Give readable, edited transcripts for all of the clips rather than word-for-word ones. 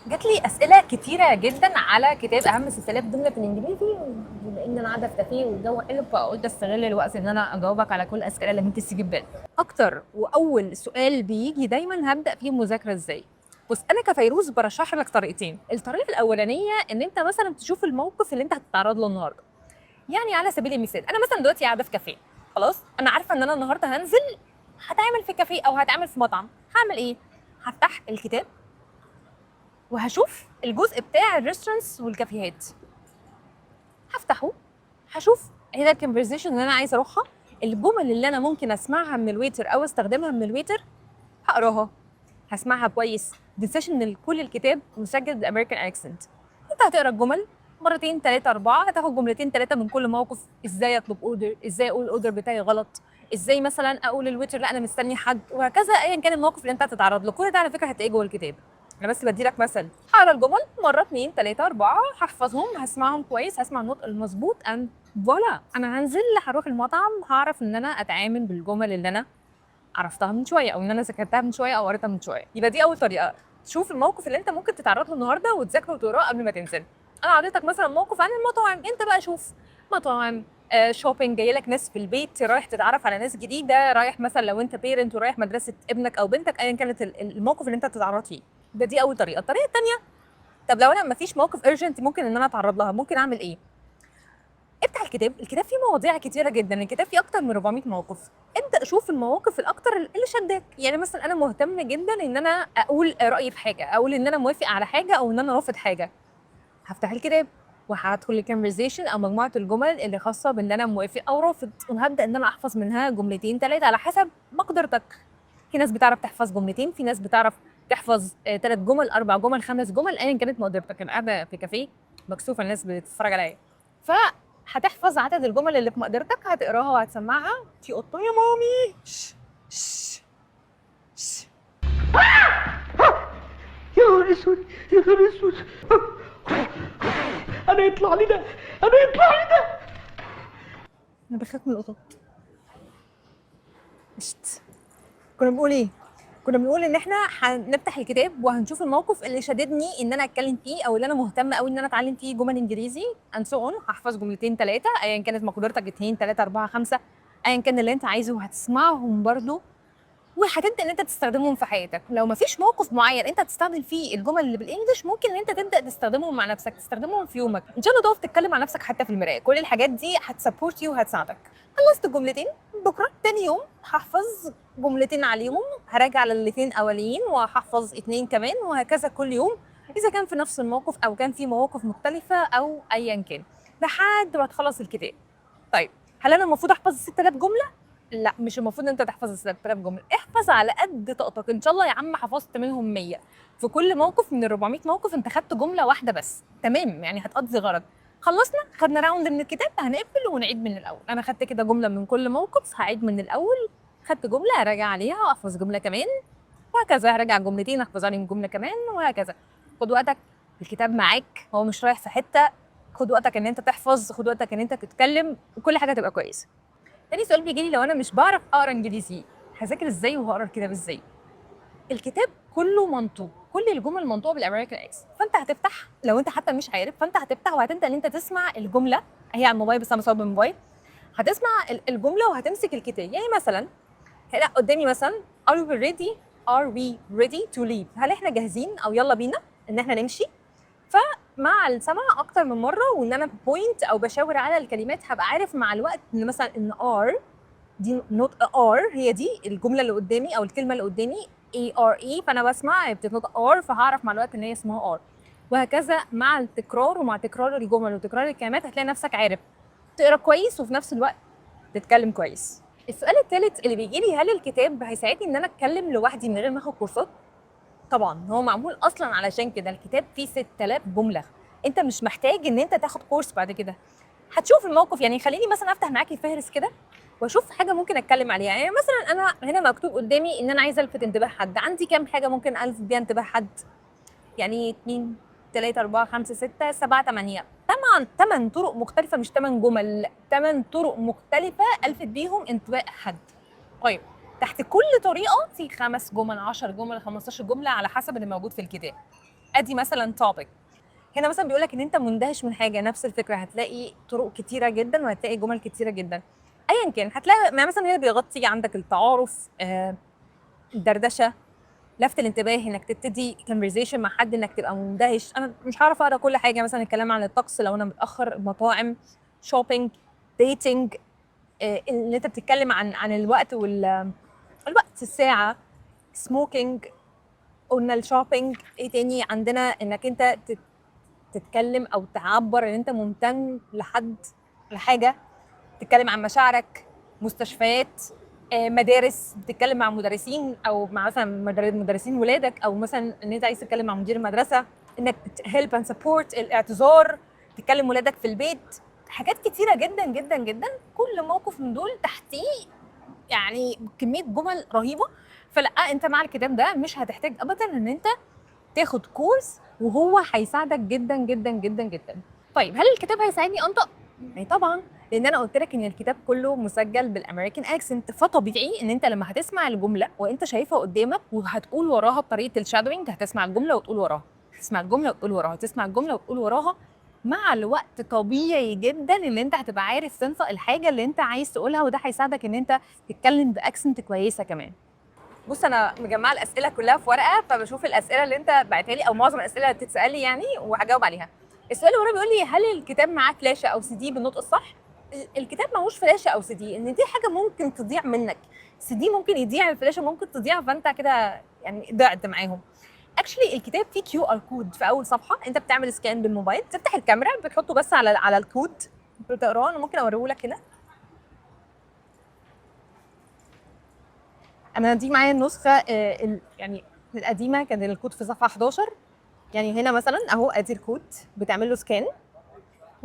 جات لي اسئلة كتيرة جدا على كتاب اهم 6000 جملة في الانجليزي، بما ان انا قاعدة في كافيه والجو حلو، فقلت استغل الوقت ان انا اجاوبك على كل الاسئلة اللي ممكن تيجي في بالك. اكتر واول سؤال بيجي دايما، هبدا فيه المذاكرة ازاي؟ بص، انا كفيروز برشح لك طريقتين. الطريقة الاولانية ان انت مثلا تشوف الموقف اللي انت هتتعرض له النهارده. يعني على سبيل المثال، انا مثلا دلوقتي قاعدة في كافيه، خلاص انا عارفه ان انا النهارده هنزل هتعامل في كافيه او هتعامل في مطعم. هعمل ايه؟ هفتح الكتاب وهشوف الجزء بتاع ال restaurants والكافيهات. هفتحه، هشوف هنا ال conversation اللي انا عايزه اروحها، الجمل اللي انا ممكن اسمعها من ال waiter او استخدمها من ال waiter، هقراها، هسمعها كويس. ما تنساش ان كل الكتاب مسجل بال American accent. انت هتقرا الجمل مرتين، ثلاثه، اربعه، هتاخد جملتين ثلاثة من كل موقف: ازاي اطلب order، ازاي اقول ال order بتاعي غلط، ازاي مثلا اقول لل waiter لا انا مستني حد، وهكذا. ايا كان الموقف اللي انت هتتعرض له، كل ده على فكرة هتلاقيه جوه الكتاب. انا بس بدي لك مثل. هقرا الجمل مره، اثنين، ثلاثه، اربعه، هحفظهم، هسمعهم كويس، هسمع النطق المظبوط، and voilà، انا هنزل هروح المطعم هعرف ان انا اتعامل بالجمل اللي انا عرفتها من شوية او ان انا ذاكرتها من شوية او قريتها من شويه. يبقى دي اول طريقه، تشوف الموقف اللي انت ممكن تتعرض له النهارده وتذاكره وتقراه قبل ما تنزل. انا عطيتك مثلا موقف عن المطاعم، انت بقى شوف مطاعم، shopping، جاي لك ناس في البيت، رايح تتعرف على ناس جديده، رايح مثلا لو انت parent ورايح مدرسه ابنك او بنتك، ايا كانت الموقف اللي انت تتعرض فيه ده. دي اول طريقه. الطريقة الثانيه، طب لو انا ما فيش موقف urgent ممكن ان انا اتعرض لها، ممكن اعمل ايه؟ افتح الكتاب. الكتاب فيه مواضيع كتيرة جدا، الكتاب فيه اكتر من 400 موقف. ابدا شوف المواقف الاكتر اللي شدك. يعني مثلا انا مهتم جدا ان انا اقول رايي في حاجه، اقول ان انا موافق على حاجة او ان انا رافض حاجه. هفتح الكتاب وهدخل ال conversation او مجموعة الجمل اللي خاصة بان انا موافق او رافض، وهبدا ان انا احفظ منها جملتين، ثلاثه، على حسب مقدرتك. في ناس بتعرف تحفظ جملتين، في ناس بتعرف تحفظ ثلاث جمل، اربع جمل، خمس جمل، ايا كانت مقدرتك. انا قاعدة في كافيه مكسوفه، الناس بتتفرج عليا. فهتحفظ عدد الجمل اللي في مقدرتك، هتقراها وهتسمعها. في قطة يا مامي. شش شش شش. يا نهار اسود، يا نهار اسود، انا يطلع لي ده، انا يطلع لي ده. انا بخاف من القطط. قشط. كنا بنقول ايه؟ كنا بنقول ان احنا هنفتح الكتاب وهنشوف الموقف اللي شددني ان انا اتكلم فيه او اللي انا مهتمة قوي ان انا اتعلم فيه جمل انجليزي and so on. هحفظ جملتين، ثلاثه، ايا كانت مقدرتك، اثنين، ثلاثه، اربعه، خمسه، ايا كان اللي انت عايزه، وهتسمعهم برضو وهتبدا ان انت تستخدمهم في حياتك. لو مفيش موقف معين انت تستخدم فيه الجمل اللي بال English، ممكن ان انت تبدا تستخدمهم مع نفسك، تستخدمهم في يومك. ان شاء الله تقف تتكلم مع نفسك حتى في المرايه. كل الحاجات دي هت support you وهتساعدك. خلصت الجملتين، بكره تاني يوم هحفظ جملتين عليهم، هراجع على الاثنين الاولين وهحفظ اتنين كمان، وهكذا كل يوم، اذا كان في نفس الموقف او كان في مواقف مختلفة او ايا كان، لحد ما تخلص الكتاب. طيب، هل انا المفروض احفظ 6000 جمله؟ لا، مش المفروض ان انت تحفظ ال 6000 جمله. احفظ على قد طاقتك. ان شاء الله يا عم حفظت منهم 100 في كل موقف من ال 400 موقف، انت خدت جملة واحدة بس، تمام، يعني هتقضي غرض. خلصنا، خدنا round من الكتاب، هنقفل ونعيد من الاول. انا خدت كده جملة من كل موقف، هعيد من الاول. خدت جمله، هراجع عليها واحفظ جملة كمان، وهكذا. هراجع جملتين، احفظ عليهم جملة كمان، وهكذا. خد وقتك، الكتاب معاك، هو مش رايح في حته. خد وقتك ان انت تحفظ، خد وقتك ان انت تتكلم، وكل حاجة تبقى كويسه. تاني سؤال بيجي لي، لو انا مش بعرف اقرا انجليزي هذاكر ازاي وهقرا الكتاب ازاي؟ الكتاب كله منطوق، كل الجمل منطوقه بال American accent. فانت هتفتح، لو انت حتى مش عارف، فانت هتفتح وهتبدا ان انت تسمع الجمله. هي على الموبايل بس انا بصور بالموبايل. هتسمع الجملة وهتمسك الكتاب. يعني مثلا هنا قدامي مثلا are we ready، are we ready to leave؟ هل احنا جاهزين او يلا بينا ان احنا نمشي؟ فمع السمع اكتر من مره، وان انا point او بشاور على الكلمات، هبقى عارف مع الوقت ان مثلا ان are دي نطق are، هي دي الجملة اللي قدامي او الكلمة اللي قدامي A R E، فانا بسمع هي بتتنطق are، فهعرف مع الوقت ان هي اسمها are، وهكذا. مع التكرار ومع تكرار الجمل وتكرار الكلمات هتلاقي نفسك عارف تقرا كويس وفي نفس الوقت تتكلم كويس. السؤال الثالث اللي بيجي لي، هل الكتاب هيساعدني ان انا اتكلم لوحدي من غير ما اخد كورسات؟ طبعا، هو معمول اصلا علشان كده. الكتاب فيه 6000 جمله، انت مش محتاج ان انت تاخد كورس بعد كده. هتشوف الموقف. يعني خليني مثلا افتح معاكي الفهرس كده واشوف حاجة ممكن اتكلم عليها. يعني مثلا انا هنا مكتوب قدامي ان انا عايزه الفت انتباه حد. عندي كام حاجة ممكن الفت بيها انتباه حد؟ يعني 2، 3، 4، 5، 6، 7، 8، طبعا 8 طرق مختلفه، مش 8 جمل، 8 طرق مختلفة الفت بيهم انتباه حد. طيب، تحت كل طريقه في خمس جمل، 10 جمل، 15 جمله، على حسب اللي موجود في الكتاب. ادي مثلا topic. هنا مثلا بيقول لك ان انت مندهش من حاجه، نفس الفكره، هتلاقي طرق كتيرة جدا وهتلاقي جمل كتيرة جدا. ايا كان هتلاقي يعني مثلا هنا بيغطي عندك التعارف، الدردشه، لفت الانتباه، انك تبتدي conversation مع حد، انك تبقى مندهش. انا مش هعرف اقرا كل حاجه، مثلا الكلام عن الطقس، لو انا متاخر، مطاعم، shopping، dating، اللي انت بتتكلم عن الوقت الوقت، الساعه، smoking، قلنا ال shopping. ايه تاني عندنا؟ انك انت تتكلم او تعبر ان انت ممتن لحد، لحاجه، تتكلم عن مشاعرك، مستشفيات، مدارس، بتتكلم مع مدرسين او مع مثلا مدرسين ولادك، او مثلا ان انت عايز تتكلم مع مدير المدرسه، انك help and support، الاعتذار، تتكلم ولادك في البيت، حاجات كتيرة جدا جدا جدا. كل موقف من دول تحتيه يعني كمية جمل رهيبه. فلا، انت مع الكتاب ده مش هتحتاج ابدا ان انت تاخد كورس، وهو هيساعدك جدا جدا جدا جدا. طيب هل الكتاب هيساعدني انطق؟ يعني طبعا، لان انا قلت لك ان الكتاب كله مسجل بال American accent، فطبيعي ان انت لما هتسمع الجملة وانت شايفها قدامك وهتقول وراها بطريقة ال shadowing، هتسمع الجملة وتقول وراها، تسمع الجملة وتقول وراها، تسمع الجملة وتقول وراها، مع الوقت طبيعي جدا ان انت هتبقى عارف تنطق الحاجة اللي انت عايز تقولها، وده هيساعدك ان انت تتكلم ب accent كويسة كمان. بص، انا مجمعة الاسئلة كلها في ورقه، فبشوف الاسئلة اللي انت بعتها لي او معظم الاسئلة اللي بتتسال لي يعني وهجاوب عليها. السؤال اللي وراه بيقول لي هل الكتاب معاه فلاشه او سي دي بالنطق الصح؟ الكتاب معهوش فلاشه او سي دي، ان دي حاجة ممكن تضيع منك. سي دي ممكن يضيع، الفلاشه ممكن تضيع، فانت كده يعني ضعت معاهم. actually الكتاب فيه QR code في اول صفحه، انت بتعمل scan بالموبايل، تفتح الكاميرا، بتحطه بس على الكود بتقراه. انا ممكن اوريه لك هنا. انا دي معايا النسخة يعني القديمه، كان الكود في صفحة 11. يعني هنا مثلا اهو ادي الكود، بتعمل له scan.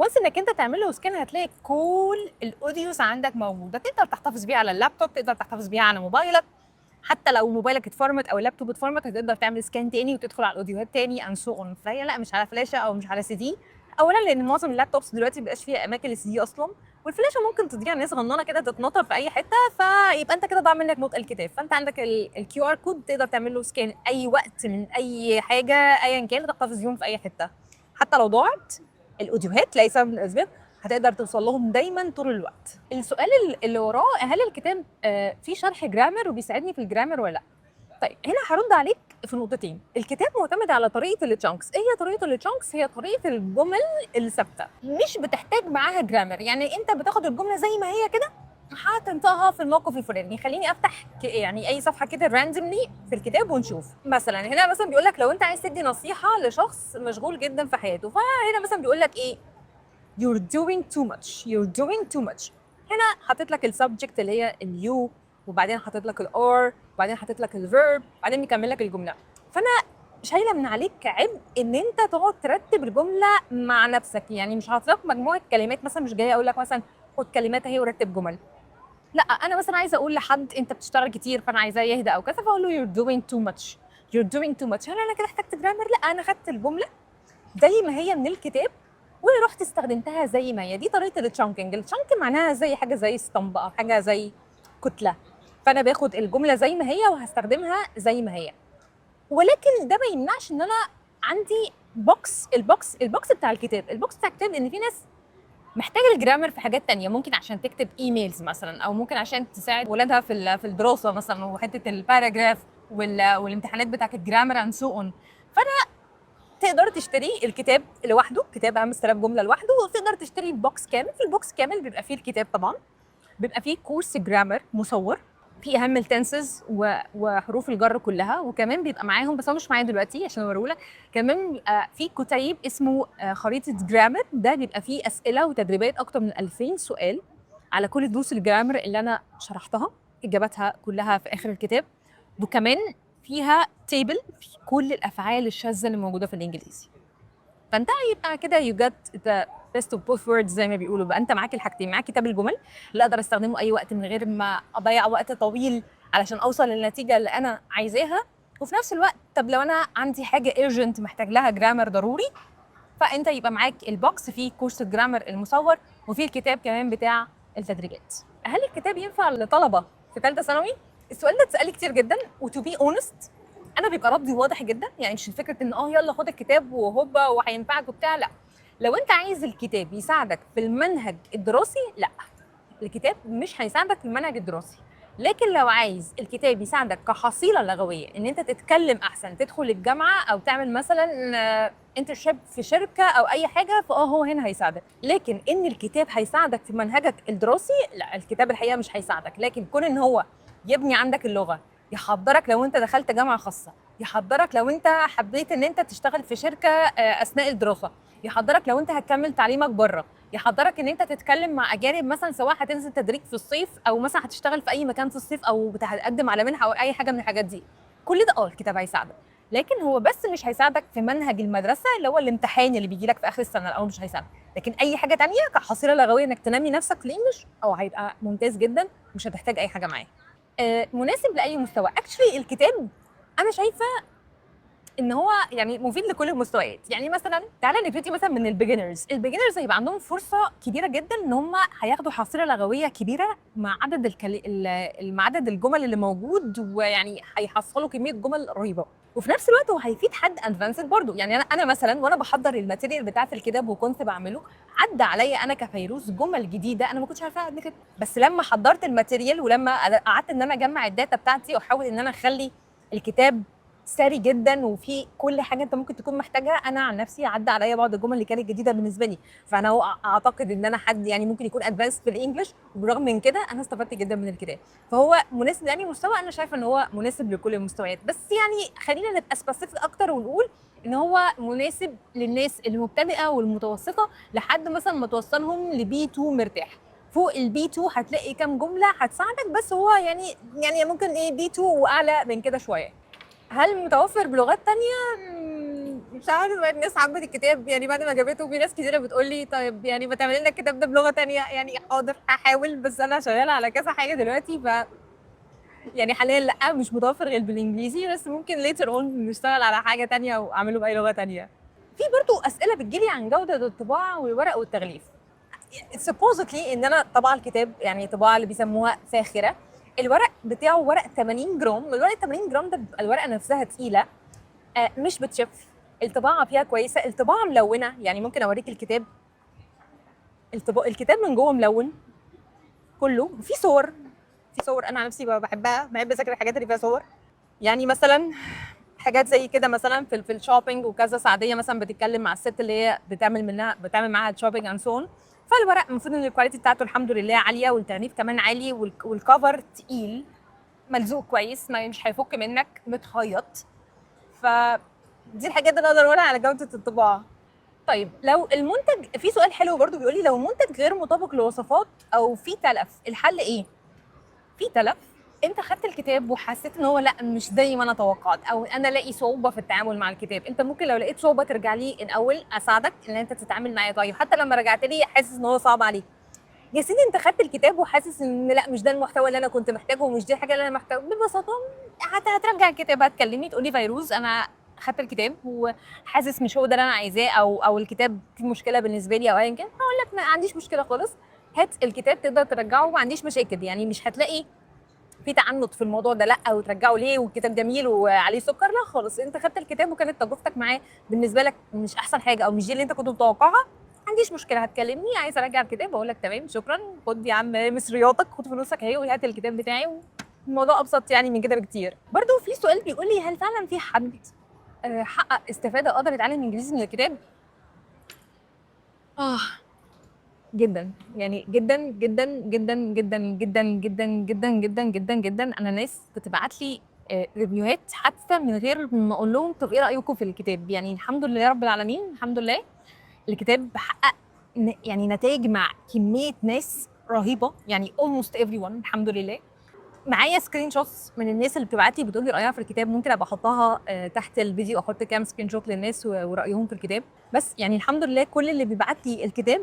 once انك انت تعمل له scan هتلاقي كل ال audios عندك موجوده، تقدر تحتفظ بيها على اللابتوب، تقدر تحتفظ بيها على موبايلك. حتى لو موبايلك اتفرمت او اللابتوب اتفرمت هتقدر تعمل scan تاني وتدخل على الاوديوهات تاني and so on. فهي لا، مش على فلاشه او مش على سي دي. اولا لان معظم ال laptops دلوقتي مبقاش فيها اماكن للسي دي اصلا، والفلاشه ممكن تضيع، ناس صغننه كده تتنطر في اي حته، فيبقى انت كده ضاع منك نطق الكتاب. فانت عندك ال QR code تقدر تعمل له scan اي وقت من اي حاجة ايا كان، تحتفظ بيهم في اي حتة. حتى لو ضاعت الاوديوهات لاي سبب من الاسباب هتقدر توصل لهم دايما طول الوقت. السؤال اللي وراه هل الكتاب فيه شرح grammar وبيساعدني في ال grammar ولا لا؟ طيب هنا هرد عليك في نقطتين. الكتاب معتمد على طريقه ال chunks. ايه هي طريقه ال chunks؟ هي طريقه الجمل الثابتة، مش بتحتاج معاها grammar. يعني انت بتاخد الجملة زي ما هي كده هتنطقها في الموقف الفلاني. خليني افتح يعني اي صفحة كده randomly في الكتاب ونشوف. مثلا هنا مثلا بيقول لك لو انت عايز تدي نصيحة لشخص مشغول جدا في حياته، فهنا مثلا بيقول لك ايه؟ you're doing too much، you're doing too much. هنا حاطط لك ال subject اللي هي ال you، وبعدين حاطط لك ال are، وبعدين حاطط لك ال verb، وبعدين مكمل لك الجمله. فانا شايله من عليك عبء ان انت تقعد ترتب الجملة مع نفسك. يعني مش هعطيك مجموعة كلمات، مثلا مش جاية اقول لك مثلا خد كلمات اهي ورتب جمل. لا، انا مثلا عايزه اقول لحد انت بتشتغل كتير، فانا عايزاه يهدى او كذا، فاقول له you're doing too much، you're doing too much. هل انا كده احتجت grammar؟ لا، انا خدت الجملة زي ما هي من الكتاب ورحت استخدمتها زي ما هي. دي طريقه ال chunking. ال chunk معناها زي حاجة زي اسطمبه او حاجة زي كتله، فانا باخد الجملة زي ما هي وهستخدمها زي ما هي. ولكن ده ما يمنعش ان انا عندي box، ال box بتاع الكتاب، ال box بتاع الكتاب ان في ناس محتاجه ال grammar في حاجات تانية، ممكن عشان تكتب emails مثلا، او ممكن عشان تساعد ولادها في الدراسة مثلا، وحتة ال paragraph والامتحانات بتاعت ال grammar and so on. فانا تقدر تشتري الكتاب لوحده، كتاب اهم 6000 جملة لوحده، وتقدر تشتري ال box كامل. في ال box كامل بيبقى فيه الكتاب طبعا، بيبقى فيه كورس grammar مصور في اهم ال tenses وحروف الجر كلها، وكمان بيبقى معاهم، بس هو مش معايا دلوقتي عشان اوريهولك، كمان بيبقى في كتيب اسمه خريطة grammar. ده بيبقى فيه اسئلة وتدريبات اكتر من 2000 سؤال على كل دروس ال grammar اللي انا شرحتها، اجاباتها كلها في اخر الكتاب، وكمان فيها table في كل الافعال الشاذة اللي موجودة في الانجليزي. فانت يبقى كده you got the best of both worlds زي ما بيقولوا، بقى انت معاك الحاجتين، معاك كتاب الجمل اللي اقدر استخدمه اي وقت من غير ما اضيع وقت طويل علشان اوصل للنتيجة اللي انا عايزاها، وفي نفس الوقت طب لو انا عندي حاجة urgent محتاج لها grammar ضروري، فانت يبقى معاك ال box فيه كورس ال grammar المصور وفيه الكتاب كمان بتاع التدريبات. هل الكتاب ينفع لطلبه في ثالثة ثانوي؟ السؤال ده اتسال كتير جدا، و to be honest انا بيبقى ردي واضح جدا، يعني مش فكرة ان يلا خد الكتاب وهوبا وهينفعك وبتاع، لا. لو انت عايز الكتاب يساعدك في المنهج الدراسي، لا، الكتاب مش هيساعدك في المنهج الدراسي. لكن لو عايز الكتاب يساعدك كحصيله لغوية ان انت تتكلم احسن، تدخل الجامعة او تعمل مثلا internship في شركة او اي حاجة، فاه هو هنا هيساعدك. لكن ان الكتاب هيساعدك في منهجك الدراسي، لا، الكتاب الحقيقة مش هيساعدك. لكن كون ان هو يبني عندك اللغة، يحضرك لو انت دخلت جامعه خاصة، يحضرك لو انت حبيت ان انت تشتغل في شركة اثناء الدراسة، يحضرك لو انت هتكمل تعليمك بره، يحضرك ان انت تتكلم مع اجانب مثلا، سواء هتنزل تدريب في الصيف او مثلا هتشتغل في اي مكان في الصيف او هتقدم على منحه او اي حاجة من الحاجات دي، كل ده الكتاب هيساعدك. لكن هو بس مش هيساعدك في منهج المدرسة اللي هو الامتحان اللي بيجي لك في اخر السنة، الاول مش هيساعدك. لكن اي حاجة تانية كحصيله لغوية انك تنمي نفسك في ال English، هيبقى ممتاز جدا، مش هتحتاج اي حاجة معاه. مناسب لاي مستوى. actually الكتاب انا شايفه ان هو يعني مفيد لكل المستويات. يعني مثلا تعالى نبتدي مثلا من ال beginners. ال beginners هيبقى عندهم فرصة كبيرة جدا ان هم هياخدوا حصيله لغوية كبيرة مع عدد الكل... مع عدد الجمل اللي موجود، ويعني هيحصلوا كمية جمل رهيبة. وفي نفس الوقت هو هيفيد حد advanced برضه. يعني انا مثلا وانا بحضر ال material بتاعه الكتاب وكنت بعمله، عدى عليا انا كفيروز جمل جديدة انا ما كنتش عارفاها قبل كده، بس لما حضرت ال material ولما قعدت ان انا اجمع ال data بتاعتي واحاول ان انا اخلي الكتاب سري جدا وفي كل حاجة انت ممكن تكون محتاجها، انا عن نفسي عدى عليا بعض الجمل اللي كانت جديدة بالنسبة لي. فانا اعتقد ان انا حد يعني ممكن يكون advanced في ال English، وبالرغم من كده انا استفدت جدا من الكتاب. فهو مناسب لاي مستوى، انا شايفه ان هو مناسب لكل المستويات. بس يعني خلينا نبقى specific اكتر ونقول ان هو مناسب للناس المبتدئه والمتوسطة لحد مثلا ما توصلهم ل B2 مرتاح. فوق ال B2 هتلاقي كام جملة هتساعدك، بس هو يعني ممكن ايه B2 واعلى من كده شوية. هل متوفر بلغات تانية؟ مش عارفة، الناس حبت الكتاب يعني بعد ما جابته، في ناس كتيرة بتقول لي طيب يعني ما تعملي لنا الكتاب ده بلغة تانية. يعني حاضر هحاول، بس أنا شغالة على كذا حاجة دلوقتي، ف يعني حاليا لا مش متوفر غير بالإنجليزي، بس ممكن later on نشتغل على حاجة تانية وأعمله بأي لغة تانية. في برضو أسئلة بتجيلي عن جودة الطباعة والورق والتغليف. supposedly إن أنا طبعا الكتاب يعني طباعة اللي بيسموها فاخرة، الورق بتاعه ورق 80 جرام، الورق 80 جرام ده بيبقى الورقة نفسها تقيلة، مش بتشف، الطباعة فيها كويسة، الطباعة ملونة. يعني ممكن اوريك الكتاب، الكتاب من جوه ملون كله، في صور، في صور انا عن نفسي بحبها، بحب اذاكر الحاجات اللي فيها صور. يعني مثلا حاجات زي كده مثلا في ال shopping وكذا، سعديه مثلا بتتكلم مع الست اللي هي بتعمل معاها ال shopping and so on. فالورق المفروض ان ال quality بتاعته الحمد لله عالية، والتغليف كمان عالي، وال cover تقيل ملزوق كويس، ما مش هيفك منك، متخيط. فدي الحاجات اللي اقدر اقولها على جوده الطباعة. طيب لو المنتج، في سؤال حلو برضو بيقول لي لو المنتج غير مطابق لوصفات او في تلف الحل ايه؟ في تلف، انت خدت الكتاب وحسيت ان هو لا مش زي ما انا توقعت، او انا لاقي صعوبة في التعامل مع الكتاب، انت ممكن لو لقيت صعوبة ترجع لي الاول اساعدك ان انت تتعامل معايا. طيب حتى لما رجعت لي حاسس ان هو صعب عليك، يا سيدي انت خدت الكتاب وحاسس ان لا مش ده المحتوى اللي انا كنت محتاجه ومش دي الحاجة اللي انا محتاجه، ببساطة هترجع الكتاب، هتكلمني تقولي فيروز انا خدت الكتاب وحاسس مش هو ده اللي انا عايزاه، او الكتاب فيه مشكلة بالنسبة لي او ايا كان، هقول لك ما عنديش مشكلة خالص، هات الكتاب تقدر ترجعه وما عنديش مشاكل. يعني مش هتلاقي في تعنت في الموضوع ده، لا وترجعه ليه والكتاب جميل وعليه سكر، لا خالص، انت خدت الكتاب وكانت تجربتك معاه بالنسبة لك مش احسن حاجة او مش دي اللي انت كنت متوقعها، ما عنديش مشكلة، هتكلمني عايز ارجع الكتاب اقول لك تمام شكرا، خد يا عم مصرياتك، خد فلوسك اهي وهات الكتاب بتاعي. الموضوع ابسط يعني من كده بكتير. برضو في سؤال بيقول لي هل فعلا في حد حقق استفاده قدر يتعلم انجليزي من الكتاب؟ جدا، يعني جدا جدا جدا جدا جدا جدا جدا جدا جدا جدا. انا ناس بتبعت لي review هات حتى من غير ما اقول لهم طب ايه رايكم في الكتاب. يعني الحمد لله رب العالمين، الحمد لله الكتاب حقق نتائج مع كمية ناس رهيبة، يعني almost everyone الحمد لله. معايا screenshots من الناس اللي بتبعت لي بتقول لي رايها في الكتاب، ممكن ابقى احطها تحت الفيديو، احط كام screenshot للناس ورايهم في الكتاب. بس الحمد لله كل اللي بيبعت لي الكتاب،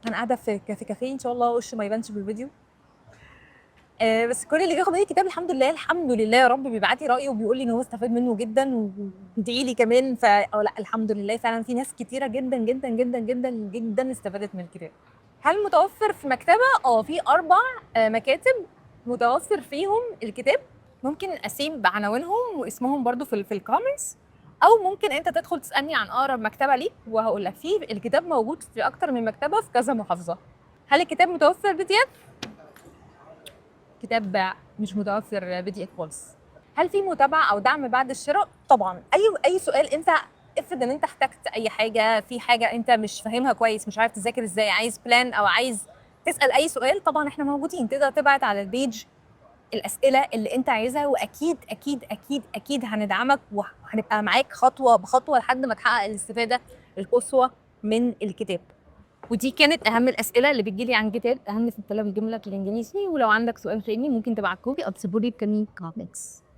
انا قاعدة في كافيه ان شاء الله وش ما يبانش في الفيديو، بس كل اللي بياخد مني الكتاب الحمد لله، الحمد لله يا رب بيبعت لي رايه وبيقول لي ان هو استفاد منه جدا وبيدعي لي كمان. ف أو لا الحمد لله فعلا في ناس كتيرة جدا جدا جدا جدا جدا استفادت من الكتاب. هل متوفر في مكتبه؟ في 4 مكاتب متوفر فيهم الكتاب. ممكن اسيب عناوينهم واسمهم برضو في ال comments، او ممكن انت تدخل تسالني عن اقرب مكتبه ليك وهقول لك. في الكتاب موجود في اكتر من مكتبه في كذا محافظه. هل الكتاب متوفر PDF؟ كتاب مش متوفر PDF خالص. هل في متابعه او دعم بعد الشراء؟ طبعا. اي سؤال انت، افرض ان انت احتجت اي حاجه، في حاجة انت مش فاهمها كويس، مش عارف تذاكر ازاي، عايز plan او عايز تسال اي سؤال، طبعا احنا موجودين. تقدر تبعت على ال page الاسئلة اللي انت عايزها، واكيد اكيد اكيد اكيد هندعمك وهنبقى معاك خطوة بخطوة لحد ما تحقق الاستفادة القصوى من الكتاب. ودي كانت اهم الاسئلة اللي بتجيلي عن كتاب اهم 6000 جملة في الانجليزي. ولو عندك سؤال تاني ممكن تبعته لي او تسيبه لي في comments.